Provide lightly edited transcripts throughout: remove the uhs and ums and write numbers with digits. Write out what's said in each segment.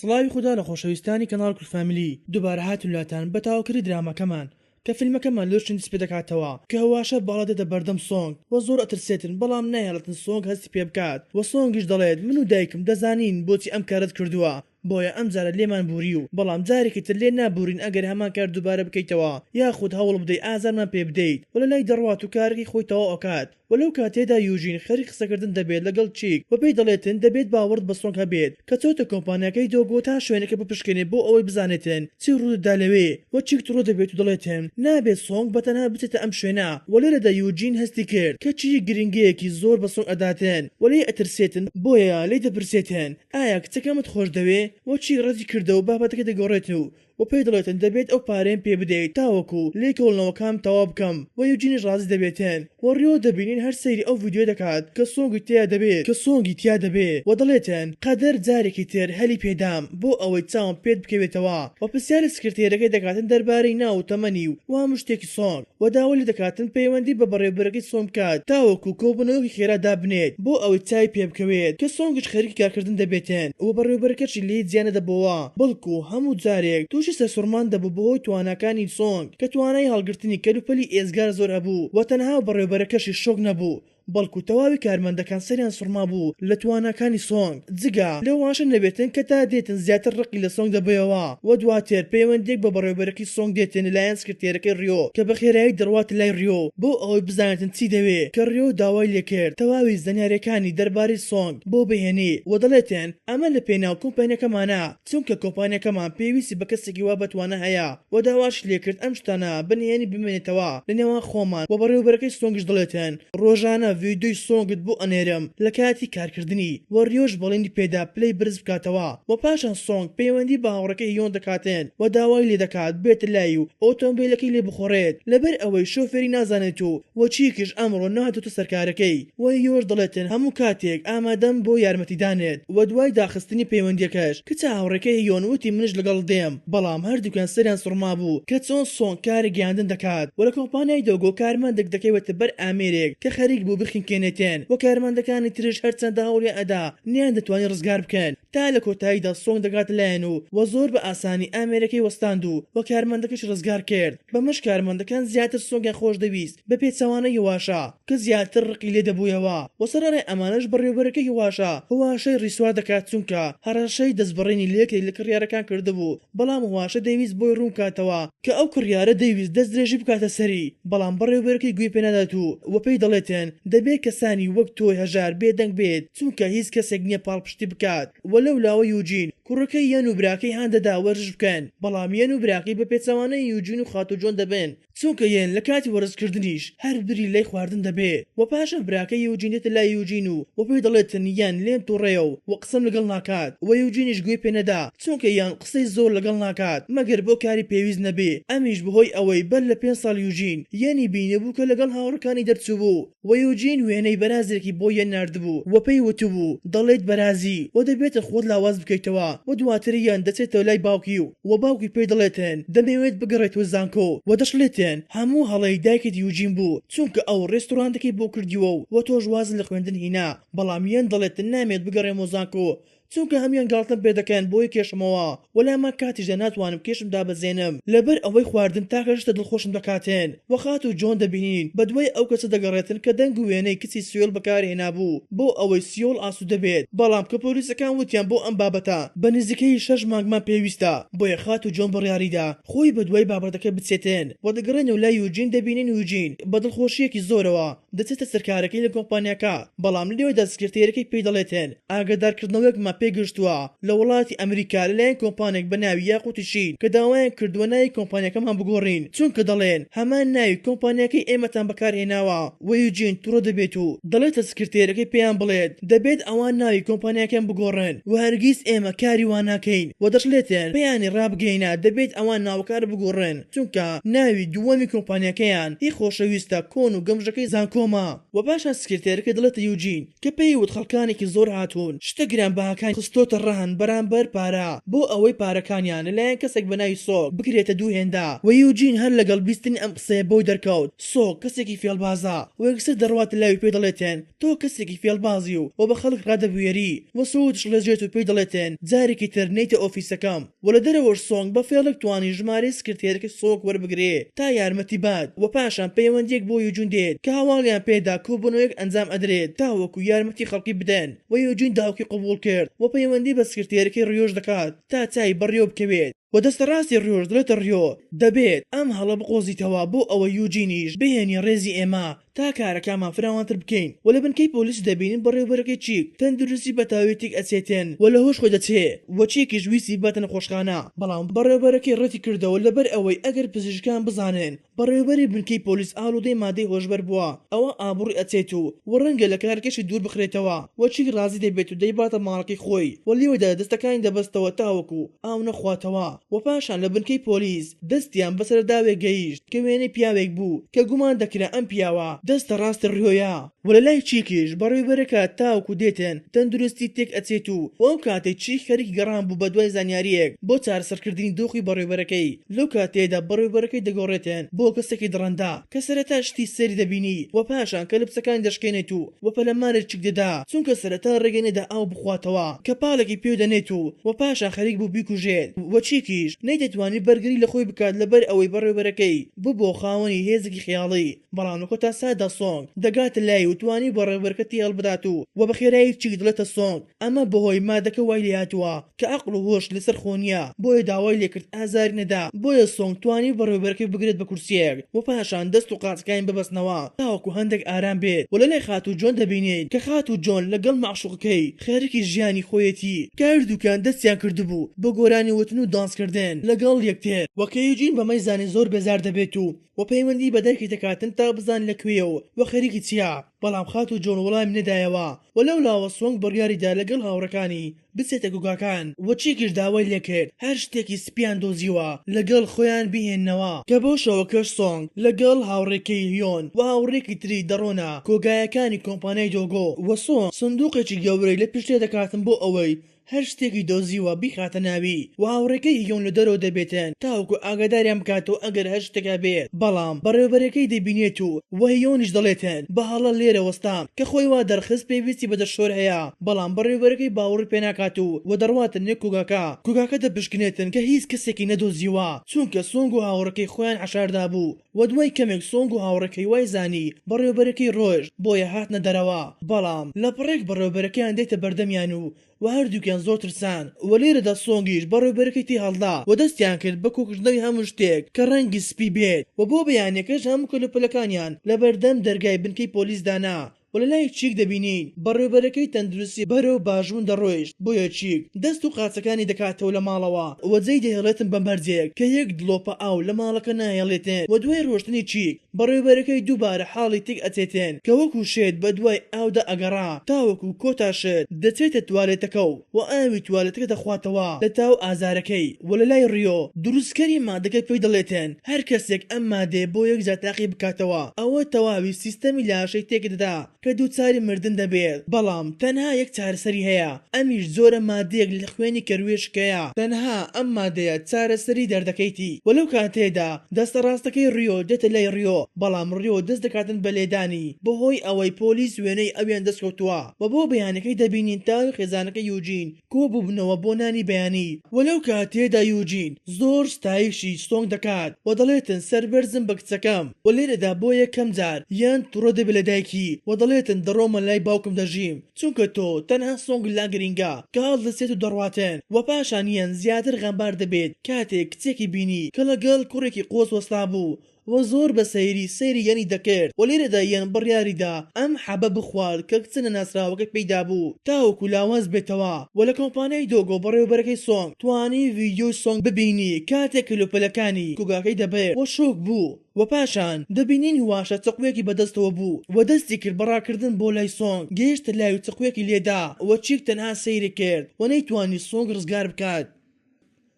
سڵاوی خودا لە خۆشەویستانی کەناڵ کورد فامیلی دوبارە هاتین لاتان بە تەواوکردنی دراماکەمان کە فیلمەکەمان لۆرچن دەست پێدەکاتەوە کە هواشە باڵا دێتە بەردەم سۆنگ وە زۆر ئەترسێتن بەڵام نایەڵێتن سۆنگ هەستی پێ بکات وە سۆنگیش دەڵێت من و دایکم دەزانین بۆچی ئەم کارەت کردووە بۆیە ئەم جارە لێمان بوری و بەڵام جارێکی تر لێت نابورین ئەگەر هەمان کار دووبارە بکەیتەوە یاخود هەوڵ بدەی ئازارمان پێ بدەیت وە لەلای دەڕوات و کارەکەی خۆی تەواو ئەکات وە لەو کاتەیدا یوجین خەریک قسەکردن دەبێت لەگەڵ چیک و پێی دەڵێتن دەبێت باوەڕت بە سۆنگ هەبێت کە چۆتە کۆمپانیاکەی دۆگۆ تا شوێنەکە بپشکنێ بۆ ئەوەی بزانێتن چی ڕوودەدا لەوێ وە چیک توڕە دەبێت و دەڵێتن نابێت سۆنگ بەتەنها بچێتە ئەم شوێنە وە لێرەدا یوجین هەستی کرد کە چیک گرنگیەکی زۆر بە سۆنگ ئەداتن وە لێی ئەترسێتن بۆیە لێی دەپرسێتن ئایا کچەکەمت خۆش دەوێ؟ وە چیک ڕەتی کردەوە بابەتەکە دەگۆڕێت و وە پێی دەڵێتن دەبێت ئەو پارەیەم پێ بدەیت تاوەکو لێکۆڵنەوەکانم تەواو بکەم وە یوجینیش ڕازی دەبێتن وە ڕیۆ دەبینین هەر سەیری ئەو ڤیدیۆیە دەکات کە سۆنگی تیا دەبێت کە سۆنگی تیا دەبێ وە دەڵێتن قەدەر جارێکی تر هەلی پێدام بۆ ئەوەی چاوم پێت بکەوێتەوە وە پرسیاری سکرتێرەکەی دەکاتن دەربارەی ناو و تەمەنی و هەموو شتێکی سۆنگ. وە داوای لێدەکاتن پەیوەندی بە بەڕێوبەرەکەی سۆنگ بکات تاوەکو کۆبوونەوەیەکی خێرا دابنێت بۆ ئەوەی چاوی پێبکەوێت کە سۆنگیش خەریکی کارکردن دەبێتن وە بەڕێوبەرەکەشی لێی جیا نەدەبۆوە بەڵکو هەموو جارێک تووشی سەرسوڕمان دەبوو بەهۆی تواناکانی سۆنگ کە توانای هەڵگرتنی کەلوپەلی ئێجگار زۆر هەبوو وە تەنها بەڕێوبەرەکەشی شۆک نەبوو بەڵکو تەواوی کارمەندەکان سەریان سوڕمابوو لە تواناکانی سۆنگ، جگە لەواشە نەبێتن کە تا دێتن زیاتر ڕقی لە سۆنگ دەبەیەوە و دواتر پەیوەندیەک بە بەڕێوبەرەکەی سۆنگ دێتن لەلایەن سکرتێرەکەی ڕیۆ کە بە خێرایی دەڕواتە لای ڕیۆ بۆ ئەوەی بزانێتن چی دەوێ کە ڕیۆ داوای لێکرد تەواوی زانیاریەکانی دەربارەی سۆنگ بۆ بهێنی و دەڵێتن ئەمە لە پێناو کۆمپانیاکەمانە چونکە کۆمپانیاکەمان پێویستی بە کەسێکی وا بەتوانا هەیە و داواشی لێکرد ئەم شتانە بە نهێنی بمێنێتەوە لە نێوان خۆمان و بەڕێوەبەرەکەی سۆنگیش دەڵێتن ڕۆژانە ڤیدیۆی سۆنگت بۆ ئەنێرم لە کاتی کارکردنی و ڕیۆش بەڵێنی پێدا پلەی بەرز بکاتەوە و پاشان سۆنگ پەیوەندی بە هاوڕێکەی هیۆن دەکاتن و داوای لێدەکات بێتە لای و ئۆتۆمبێلەکەی لێ بخوڕێت لەبەر ئەوەی شۆفێری نازانێت و و چیکیش ئەمڕۆ نەهاتۆتە سەر کارەکەی و هیۆش دەڵێتن هەموو کاتێک ئامادەم بۆ یارمەتیدانت و دوای داخستنی پەیوەندیەکەش کچە هاوڕێکەی هیۆن وتی منیش لەگەڵت دێم بەڵام هەردووکیان سەریان سوڕمابوو کە چۆن سۆنگ کاری گەیاندن دەکات و لە کۆمپانیای دۆگۆ کارمەندێک دەکەوێتە بەر ئامێرێک کە خەریک بوو بخنکێنێتێن و کارمەندەکانی تریش هەرچەندە هەوڵیان ئەدا نەیاندەتوانی ڕزگار بکەن تا لە کۆتاییدا سۆنگ دەگاتە لایان و و زۆر بە ئاسانی ئامێرەکەی وەستاند و و کارمەندەکەشی ڕزگار کرد بەمەش کارمەندەکان زیاتر سۆنگیان خۆش دەویست بە پێچەوانەی هواشا کە زیاتر ڕقی لێ دەبوویەوە و سەرەڕای ئەمانەش بەڕێوەبەرەکەی هواشا هواشای ڕیسوا دەکات چونکە هەڕەشەی دەستبڕینی لە یەکێک لە کڕیارەکان کردبوو بەڵام هواشا دەیویست بۆی ڕوون بکاتەوە کە ئەو کڕیارە دەیویست دەستدرێژی بکاتە سەری بەڵام بەڕێوەبەرەکەی گوێی پێ نادات و و پێی دەڵێتن دەبێت کەسانی وەک تۆی هەژار بێدەنگ بێت چونکە هیچ کەسێک نییە پاڵپشتی بکات و لەولاوە یوجین کوڕەکەی یەن و براکەی هان دەدا وەرزش بکەن بەڵام یەن و براکەی بە پێچەوانەی یوجین و خاتوو جۆن دەبن چونکە یەن لە کاتی وەرزشکردنیش هەر بیری لای خواردن دەبێ وە پاشان براکەی یوجین دێتە لای یوجین و وە پێی دەڵێتن یەن لێم توڕەیە و وە قسەم لەگەڵ ناکات وە یوجینیش گوێی پێ نەدا چونکە یەن قسەی زۆر لەگەڵ ناکات مەگەر بۆ کاری پێویست نەبێ ئەمیش بەهۆی ئەوەی بەر لە پێنج ساڵ یوجین یەنی بینیبوو کە لەگەڵ هاوڕێکانی دەرچووبوو وە یوجین وێنەی بەرازێکی بۆ یەن ناردبوو و پێی وتبوو دەڵێیت بەرازی وە دەبێت خۆت لاواز بکەیتەوە وە دواتر یەن دەچێتەوە لای باوکی و وە باوکی پێی دەڵێتن دەمەوێت بگەڕێیتەوە زانکۆ وە دەشڵێتن هەموو هەڵەی دایکت یوجین بوو چونکە ئەو ڕێستوڕانتەکەی بۆ کردیوە و وە تۆش وازت لە خوێندن هینا بەڵام یەن دەڵێتن نامەوێت بگەڕێمەوە زانکۆ چونکە هەموان گاڵتەم پێ دەکەن بۆیە کێشمەوە وە لەهەمان کاتیشدا ناتوانم کێشم دابەزێنم لەبەر ئەوەی خواردن تاکە شتە دڵخۆشم دەکاتن وە خاتوو جۆن دەبینین بەدوای ئەو کەسە دەگەڕێتن کە دەنگ و وێنەی کچی سیۆل بەکار هێنابوو بۆ ئەوەی سیۆل ئاسوودە بێت بەڵام کە پۆلیسەکان وتیان بۆ ئەم بابەتە بە نزیکەیی شەش مانگمان پێویستە بۆیە خاتوو جۆن بڕیاریدا خۆی بەدوای بابەتەکە بچێتن وە دەگەڕێنەوە لای یوجین دەبینین یوجین بە دڵخۆشیەکی زۆرەوە دەچێتە سەر کارەکەی لە کۆمپانیاکە، بەڵام لێوەدا سکرتێرەکەی پێی دەڵێتن ئاگادارکردنەوەیەکمان پێگەشتووە لە وڵاتی ئەمریکا لەلایەن کۆمپانیەک بە ناوی یاقوتی شین کە داوایان کردووە ناوی کۆمپانیاکەمان بگۆڕین چونکە دەڵێن هەمان ناوی کۆمپانیاکەی ئێمەتان بەکارهێناوە و یوجین توڕە دەبێت و دەڵێتە سکرتێرەکەی پێیان بڵێت دەبێت ئەوان ناوی کۆمپانیاکەیان بگۆڕن و هەرگیز ئێمە کاری وا ناکەین و دەشڵێتن پێیانی ڕابگەیەنە دەبێت ئەوان ناوەکە بگۆڕن چونکە ناوی دووەمی کۆمپانیاکەیان هی خۆشەویستە کۆن و گەمژەکەی زانکۆمە. وە پاشان سکرتێرەکە دەڵێتە یوجین کە پێی وت خەڵکانێکی زۆر هاتوون شتە گرانبەهاکان. مادەکانی خستۆتە ڕەهن بەرامبەر پارە بۆ ئەوەی پارەکانیان لەلایەن کەسێک بەناوی سۆک بکرێتە دوو هێندە وە یوجین هەر لەگەڵ بیستنی ئەم قسەیە بۆی دەرکەوت سۆک کەسێکی فێڵبازە وە یەکسەر دەڕواتە لای و پێی دەڵێتن تۆ کەسێکی فێڵبازی و وە بە خەڵک ڕادەبوێری وە سۆک دەشڵێژێت و پێی دەڵێتن جارێکی تر نەیتە ئۆفیسەکەم وە لە دەرەوەش سۆنگ بە فێڵێک توانی ژمارەی سکرتێرەکەی سۆک وەربگرێ تا یارمەتی بات وە پاشان پەیوەندیەک بۆ یوجون دێت کە هەواڵیان پێدا کۆبونەوەیەک ئەنجام ئەدرێت تاوەکو یارمەتی خەڵکی بدەن وە یوجین داوکی قبوڵ کرد وە پەیوەندی بە سکرتێرەکەی ڕیۆش دەکات تا چاوی بە ڕیۆ بکەوێت وە دەستە ڕاستی ڕیۆش دەڵێتە ڕیۆ دەبێت ئەم هەڵە بقۆزیتەوە بۆ ئەوەی یوجینیش بهێنی ڕێزی ئێمە تا کارەکانمان فراوانتر بکەین و لە بنکەی پۆلیس دەبینین بەڕێوبەرەکەی چیک تەندروستی بە تەواوی تێک ئەچێتن و لە هۆش خۆی دەچێ و چیکیش ویستی بباتە نەخۆشخانە بەڵام بەڕێوبەرەکەی ڕەتی کردەوە لەبەر ئەوەی ئەگەر پزیشکان بزانن بەڕێوبەری بنکەی پۆلیس ئالودەی مادەی هۆشبەر بووە ئەوا ئابڕوی ئەچێت و و ڕەنگە لە کارەکەشی دوور بخرێتەوە و چیک ڕازی دەبێت و دەیباتە ماڵەکەی خۆی و لێوەدا دەستەکانی دەبەستەوە تاوەکو ئاو نەخواتەوە و پاشان لە بنکەی پۆلیس دەستیان بە سەرەداوێک گەیشت کە وێنەی پیاوێک بوو کە گومان دەکرا ئەم پیاوە دەستە ڕاستی ڕیۆیە. وە لە لای چیکیش بەڕێوبەرەکە تاوەکو دێتن تەندروستی تێک ئەچێت و ئەو کاتەی چیک خەریکی گەڕان بوو بەدوای زانیاریەک بۆ چارەسەرکردنی دۆخی بەڕێوبەرەکەی لەو کاتەیەدا بەڕێوبەرەکەی دەگۆڕێتن بۆ کەسێکی دڕەندە کە سەرەتا شتی سەیری دەبینی و پاشان کەلەپچەکانی دەشکێنێت و وە پەلەمارێک چیک دەدا چونکە سەرەتا ڕێگەی نەدا ئاو بخواتەوە کە پاڵێکی پێ دەنێت و وە پاشان خەریک بوو بیکوژێت وە چیکیش نەیدەتوانی بەرگری لە خۆی بکات لەبەر ئەوەی بەڕێوبەرەکەی ببووە خاوەنی هێزێکی خەیاڵی بەڵام لە کۆتا ساتدا سۆنگ دەگاتە لای و توانی بەڕێوبەرەکە تێهەڵبدات و وە بە خێرایی چیک دەڵێتە سۆنگ ئەمە بەهۆی مادەکە وای لێهاتووە کە عەقڵ و هۆش لەسەر خۆ نییە بۆیە داوای لێکرد ئازاری نەدا بۆیە سۆنگ توانی بەڕێوبەرەکەی بگرێت بە کورسیەک و پاشان دەست و قاچەکانی ببەستنەوە تاوەکو هەندێک ئارام بێت و لەلای خاتوو جۆن دەبینین کە خاتوو جۆن لەگەڵ مەعشوقەکەی خەریکی ژیانی خۆیەتی کە هەردووکیان دەستیان کردبوو بە گۆرانی وتن و دانس کردن لەگەڵ یەکتر وە کە یوجین بەمەی زانی زۆر بێزار دەبێت و وە پەیوەندی بە دایکی دەکاتن تا بزان لە کوێیە و وە خەریکی چیە بەڵام خاتوو جۆن وەڵامی نەدایەوە وە لەولاوە سۆنگ بڕیاری دا لەگەڵ هاوڕێکانی بچێتە گوگاکان وە چیکیش داوای لێکرد هەر شتێکی سپیان دۆزیوە لەگەڵ خۆیان بیهێننەوە کە بۆ شەوەکەش سۆنگ لەگەڵ هاوڕێکەی هیۆن و هاوڕێکی تری دەڕۆنە کۆگایەکانی کۆمپانیای دۆگۆ وە سۆنگ سندوقێکی گەورەی لە پشتێ دەکاتن بۆ ئەوەی هەر شتێکی دۆزیوە بیخاتە ناوی و هاوڕێکەی هیۆن لە دەرەوە دەبێتن تاوەکو ئاگاداریان بکاتەوە ئەگەر هەر شتێک هەبێت بەڵام بەڕێوەبەرەکەی دەبینێت و وە هیۆنیش دەڵێتن بە هەڵە لێرە وەستام کە خۆی وا دەرخست پێویستی بە دەستشۆر هەیە بەڵام بەڕێوەبەرەکەی باوەڕی پێناکات و وە دەڕواتە نێو کۆگاکە کۆگاکە دەپشکنێتن کە هیچ کەسێکی نەدۆزیوە چونکە سۆنگ و هاوڕێکەی خۆیان حەشاردابوو وە دوای کەمێک سۆنگ و هاوڕێکەی وای زانی بەڕێوەبەرەکەی ڕۆشت بۆیە هاتنە دەرەوە بەڵام لەپڕێک بەڕێوەبەرەکەیان دێتە بەردەمیان و وە هەردووکیان زۆر ترسان وە لێرەدا سۆنگیش بەڕێوەبەرەکەی تێ هەڵدا وە دەستیان کرد بە کۆکردنەوەی هەموو شتێک کە ڕەنگی سپی بێت وە بۆ بەیانیەکەش هەموو کەلوپەلەکانیان لەبەردەم دەرگای بنکەی پۆلیس دانا وە لەلای چیک دەبینین بەڕێوبەرەکەی تەندروستی بەرەو باشبوون دەڕۆیشت بۆیە چیک دەست و قاچەکانی دەکاتەوە لە ماڵەوە وە جێی دەهێڵێتن بە مەرجێک کە یەک دڵۆپە ئاو لە ماڵەکە ناهێڵێتن وە دوای ڕۆشتنی چیک بەڕێوبەرەکەی دووبارە حاڵی تێک ئەچێتن کە وەکو شێت بەدوای ئاودا ئەگەڕا تاوەکو کۆتا شت دەچێتە توالێتەکەو وە ئاوی توالێتەکە دەخواتەوە لە تاو ئازارەکەی وە لەلای ڕیۆ دروستکەری مادەکە پێی دەڵێتن هەر کەسێک ئەم مادەیە بۆ یەک جار تاقی بکاتەوە ئەوە تەواوی سیستەمی لاشەی تێک دەدا کە دووچاری مردن دەبێت بەڵام تەنها یەک چارەسەری هەیە ئەمیش جۆرە مادەیەک لە خوێنی کەروێشکەیە تەنها ئەم مادەیە چارەسەری دەردەکەیتی وە لەو کاتەیەدا دەستە ڕاستەکەی ڕیۆ دێتە لای ڕیۆ بەڵام ڕیۆ دەست دەکاتن بە لێدانی بەهۆی ئەوەی پۆلیس وێنەی ئەویان دەست کەوتووە وە بۆ بەیانەکەی دەبینین تەواوی خێزانەکەی یوجین کۆبووبنەوە بۆ نانی بەیانی وە لەو کاتەیەدا یوجین زۆر ستایشی سۆنگ دەکات وە دەڵێتن سەربەرزم بە کچەکەم وە لێرەدا بۆ یەکەم جار یان توڕە دەبێت لە دایکی وە دەڵێتن دەڕۆمە لای باوکم دەژیم چونکە تۆ تەنها سۆنگ لا گرینگە کە هەڵدەستێت و دەڕواتن وە پاشان یان زیاتر غەمبار دەبێت کاتێک کچێکی بینی کە لەگەڵ کوڕێکی قۆز وەستابوو وە زۆر بە سەیری سەیری یەنی دەکرد وە لێرەدا یەن بڕیاری دا ئەم حەبە بخوات کە کچە نەناسراوەکەی پێی دابوو تاوەکو لاواز بێتەوە وە لە کۆمپانیای دۆگۆ بەڕێوەبەرەکەی سۆنگ توانی ڤیدیۆی سۆنگ ببینی کاتێک کەلوپەلەکانی کۆگاکەی دەبرد وە شۆک بوو وە پاشان دەبینین هواشە چەقویەکی بەدەستەوە بوو وە دەستی کرد بە ڕاکردن بۆ لای سۆنگ گەیشتە لای و چەقویەکی لێدا وە چیک تەنها سەیری کرد وە نەیتوانی سۆنگ ڕزگار بکات.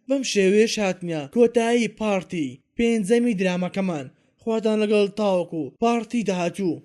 بەم شێوەیەش هاتینە کۆتایی part ی پێنجەمی دراماکەمان خواتان لەگەڵ تاوەکو part ی داهاتوو.